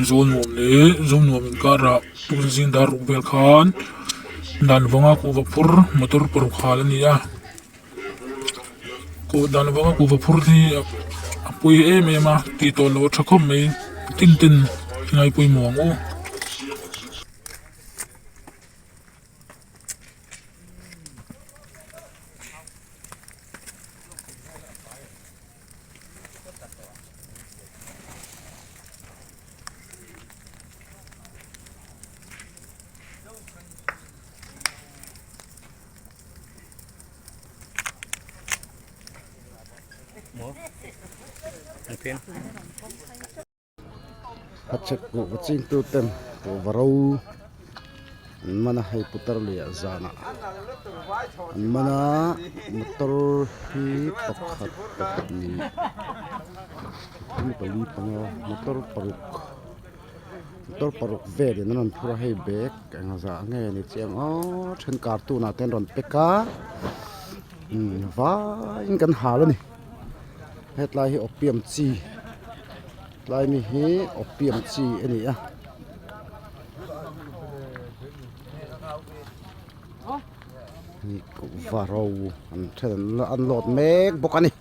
Zawlnuam leh Zawlnuam inkarah tun zing dar ruk vel khan dan vanga kuhva phur motor paruk hal a ni a kuh dan vanga kuhva phur hi a pawi em em a tih tawh loh a tha khawp mai tin ten ngai pawimawh ang u. Hachhek kuhva chingtu ten kuhva ro an man a hei putar leh zanah an man a motor hi pakhat pahnih pathum pali panga motor paruk motor paruk velin an rawn phur a hei bag eng zah nge ni chiang aw then cartoon ah te an rawn pack a umm vaiin kan hal a ni hetlai hi opium chi. Tlai mi hi opium chi a ni a. Kuhva ro an then an load mek bawk a ni.